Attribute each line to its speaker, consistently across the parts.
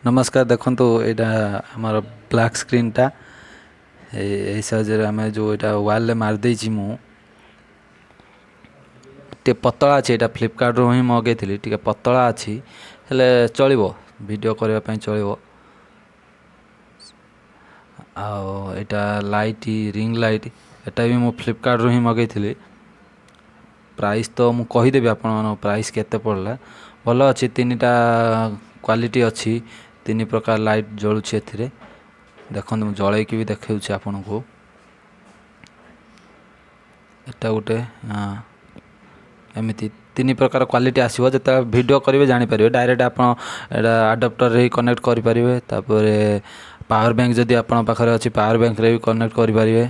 Speaker 1: ନମସ୍କାର। ଦେଖନ୍ତୁ, ଏଇଟା ଆମର ବ୍ଲାକ୍ ସ୍କ୍ରିନ୍ଟା। ଏଇ ସାହାଯ୍ୟରେ ଆମେ ଯେଉଁ ଏଇଟା ୱାଲ୍ରେ ମାରିଦେଇଛି ମୁଁ। ଟିକେ ପତଳା ଅଛି। ଏଇଟା ଫ୍ଲିପକାର୍ଟରୁ ହିଁ ମଗେଇଥିଲି। ଟିକେ ପତଳା ଅଛି, ହେଲେ ଚଳିବ, ଭିଡ଼ିଓ କରିବା ପାଇଁ ଚଳିବ। ଆଉ ଏଇଟା ଲାଇଟ୍, ରିଙ୍ଗ ଲାଇଟ୍, ଏଟା ବି ମୁଁ ଫ୍ଲିପକାର୍ଟରୁ ହିଁ ମଗେଇଥିଲି। ପ୍ରାଇସ୍ ତ ମୁଁ କହିଦେବି ଆପଣମାନଙ୍କୁ, ପ୍ରାଇସ୍ କେତେ ପଡ଼ିଲା। ଭଲ ଅଛି, ତିନିଟା କ୍ୱାଲିଟି ଅଛି, ତିନି ପ୍ରକାର ଲାଇଟ୍ ଜଳୁଛି ଏଥିରେ। ଦେଖନ୍ତୁ, ମୁଁ ଜଳେଇକି ବି ଦେଖାଉଛି ଆପଣଙ୍କୁ। ଏଟା ଗୋଟେ ଏମିତି ତିନି ପ୍ରକାର କ୍ୱାଲିଟି ଆସିବ। ଯେତେବେଳେ ଭିଡ଼ିଓ କରିବେ, ଜାଣିପାରିବେ। ଡାଇରେକ୍ଟ ଆପଣ ଏଇଟା ଆଡ଼ପ୍ଟରରେ ହିଁ କନେକ୍ଟ କରିପାରିବେ। ତାପରେ ପାୱାର ବ୍ୟାଙ୍କ ଯଦି ଆପଣଙ୍କ ପାଖରେ ଅଛି, ପାୱାର ବ୍ୟାଙ୍କରେ ବି କନେକ୍ଟ କରିପାରିବେ।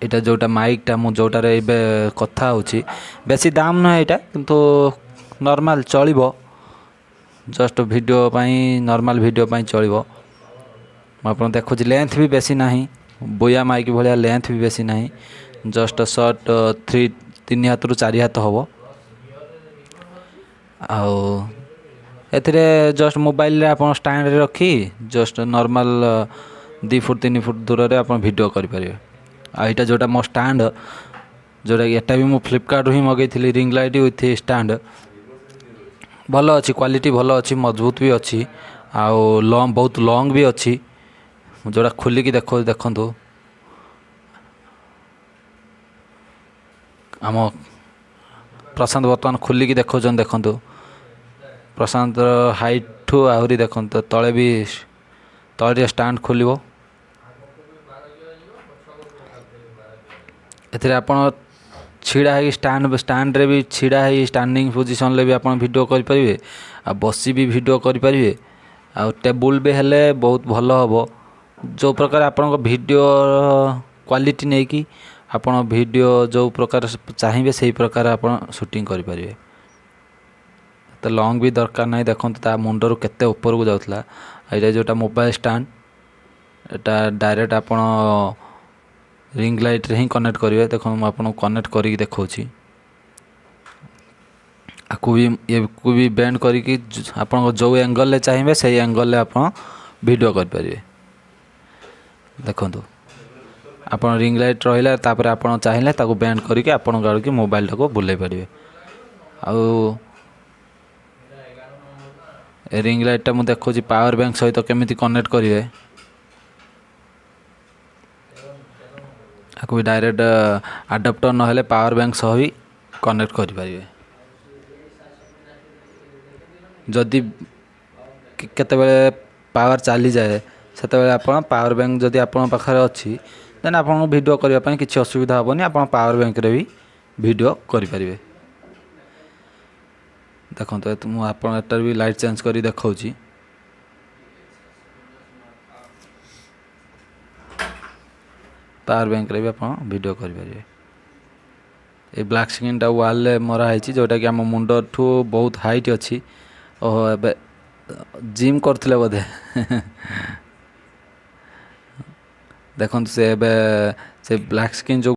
Speaker 1: ଏଇଟା ଯେଉଁଟା ମାଇକ୍ଟା, ମୁଁ ଯେଉଁଟାରେ ଏବେ କଥା ହେଉଛି, ବେଶୀ ଦାମ ନୁହେଁ ଏଇଟା, କିନ୍ତୁ ନର୍ମାଲ୍ ଚଳିବ। ଜଷ୍ଟ ଭିଡ଼ିଓ ପାଇଁ, ନର୍ମାଲ୍ ଭିଡ଼ିଓ ପାଇଁ ଚଳିବ। ମୁଁ ଆପଣ ଦେଖୁଛି, ଲେନ୍ଥ ବି ବେଶୀ ନାହିଁ। ବୋୟା ମାଇକ୍ ଭଳିଆ ଲେନ୍ଥ ବି ବେଶୀ ନାହିଁ। ଜଷ୍ଟ ସର୍ଟ 3, 3 ହାତରୁ 4 ହାତ ହେବ। ଆଉ ଏଥିରେ ଜଷ୍ଟ ମୋବାଇଲରେ ଆପଣ ଷ୍ଟାଣ୍ଡରେ ରଖି ଜଷ୍ଟ ନର୍ମାଲ୍ 2 ଫୁଟ 3 ଫୁଟ ଦୂରରେ ଆପଣ ଭିଡ଼ିଓ କରିପାରିବେ। ଆଉ ଏଇଟା ଯେଉଁଟା ମୋ ଷ୍ଟାଣ୍ଡ, ଯେଉଁଟାକି ଏଟା ବି ମୁଁ ଫ୍ଲିପକାର୍ଟରୁ ହିଁ ମଗେଇଥିଲି। ରିଙ୍ଗ ଲାଇଟ୍ ୱିଥ୍ ଷ୍ଟାଣ୍ଡ ଭଲ ଅଛି, କ୍ୱାଲିଟି ଭଲ ଅଛି, ମଜବୁତ ବି ଅଛି ଆଉ ଲଙ୍ଗ, ବହୁତ ଲଙ୍ଗ୍ ବି ଅଛି। ମୁଁ ଯେଉଁଟା ଖୋଲିକି ଦେଖାଉଛି, ଦେଖନ୍ତୁ। ଆମ ପ୍ରଶାନ୍ତ ବର୍ତ୍ତମାନ ଖୋଲିକି ଦେଖାଉଛନ୍ତି। ଦେଖନ୍ତୁ, ପ୍ରଶାନ୍ତର ହାଇଟ୍ଠୁ ଆହୁରି ଦେଖନ୍ତୁ ତଳେ ବି, ତଳେ ଟିକେ ଷ୍ଟାଣ୍ଡ ଖୋଲିବ। ଏଥିରେ ଆପଣ ଛିଡ଼ା ହେଇକି, ଷ୍ଟାଣ୍ଡରେ ବି ଛିଡ଼ା ହେଇ, ଷ୍ଟାଣ୍ଡିଂ ପୋଜିସନ୍ରେ ବି ଆପଣ ଭିଡ଼ିଓ କରିପାରିବେ ଆଉ ବସି ବି ଭିଡ଼ିଓ କରିପାରିବେ। ଆଉ ଟେବୁଲ୍ ବି ହେଲେ ବହୁତ ଭଲ ହେବ। ଯେଉଁ ପ୍ରକାର ଆପଣଙ୍କ ଭିଡ଼ିଓ କ୍ୱାଲିଟି ନେଇକି ଆପଣ ଭିଡ଼ିଓ ଯେଉଁ ପ୍ରକାର ଚାହିଁବେ, ସେଇ ପ୍ରକାର ଆପଣ ସୁଟିଂ କରିପାରିବେ। ଏତେ ଲଙ୍ଗ୍ ବି ଦରକାର ନାହିଁ। ଦେଖନ୍ତୁ, ତା ମୁଣ୍ଡରୁ କେତେ ଉପରକୁ ଯାଉଥିଲା। ଏଇଟା ଯେଉଁଟା ମୋବାଇଲ୍ ଷ୍ଟାଣ୍ଡ, ଏଟା ଡାଇରେକ୍ଟ ଆପଣ ରିଙ୍ଗ ଲାଇଟ୍ରେ ହିଁ କନେକ୍ଟ କରିବେ। ଦେଖନ୍ତୁ, ମୁଁ ଆପଣଙ୍କୁ କନେକ୍ଟ କରିକି ଦେଖାଉଛି। ଆକୁ ବି, ୟାକୁ ବି ବେଣ୍ଡ କରିକି ଆପଣଙ୍କ ଯେଉଁ ଆଙ୍ଗଲରେ ଚାହିଁବେ, ସେଇ ଆଙ୍ଗଲରେ ଆପଣ ଭିଡ଼ିଓ କରିପାରିବେ। ଦେଖନ୍ତୁ, ଆପଣ ରିଙ୍ଗ ଲାଇଟ୍ ରହିଲା, ତାପରେ ଆପଣ ଚାହିଁଲେ ତାକୁ ବେଣ୍ଡ କରିକି ଆପଣଙ୍କ ଆଡ଼କୁ ମୋବାଇଲଟାକୁ ବୁଲେଇ ପାରିବେ। ଆଉ ଏ ରିଙ୍ଗ ଲାଇଟ୍ଟା ମୁଁ ଦେଖାଉଛି ପାୱାର ବ୍ୟାଙ୍କ ସହିତ କେମିତି କନେକ୍ଟ କରିବେ। ଆକୁ ବି ଡାଇରେକ୍ଟ ଆଡ଼ପ୍ଟର ନହେଲେ ପାୱାର ବ୍ୟାଙ୍କ ସହ ବି କନେକ୍ଟ କରିପାରିବେ। ଯଦି କେତେବେଳେ ପାୱାର ଚାଲିଯାଏ, ସେତେବେଳେ ଆପଣ ପାୱାର ବ୍ୟାଙ୍କ ଯଦି ଆପଣଙ୍କ ପାଖରେ ଅଛି, ଦେନ୍ ଆପଣଙ୍କୁ ଭିଡ଼ିଓ କରିବା ପାଇଁ କିଛି ଅସୁବିଧା ହେବନି। ଆପଣ ପାୱାର ବ୍ୟାଙ୍କରେ ବି ଭିଡ଼ିଓ କରିପାରିବେ। ଦେଖନ୍ତୁ, ମୁଁ ଆପଣ ଏଟାରେ ବି ଲାଇଟ୍ ଚେଞ୍ଜ କରି ଦେଖାଉଛି। ପାୱାର ବ୍ୟାଙ୍କରେ ବି ଆପଣ ଭିଡ଼ିଓ କରିପାରିବେ। ଏ ବ୍ଲାକ୍ ସ୍କ୍ରିନ୍ଟା ୱାଲ୍ରେ ମରା ହେଇଛି, ଯେଉଁଟାକି ଆମ ମୁଣ୍ଡଠୁ ବହୁତ ହାଇଟ୍ ଅଛି। ଓହୋ, ଏବେ ଜିମ୍ କରୁଥିଲେ ବୋଧେ। ଦେଖନ୍ତୁ, ସେ ଏବେ ସେ ବ୍ଲାକ୍ ସ୍କ୍ରିନ୍ ଯେଉଁ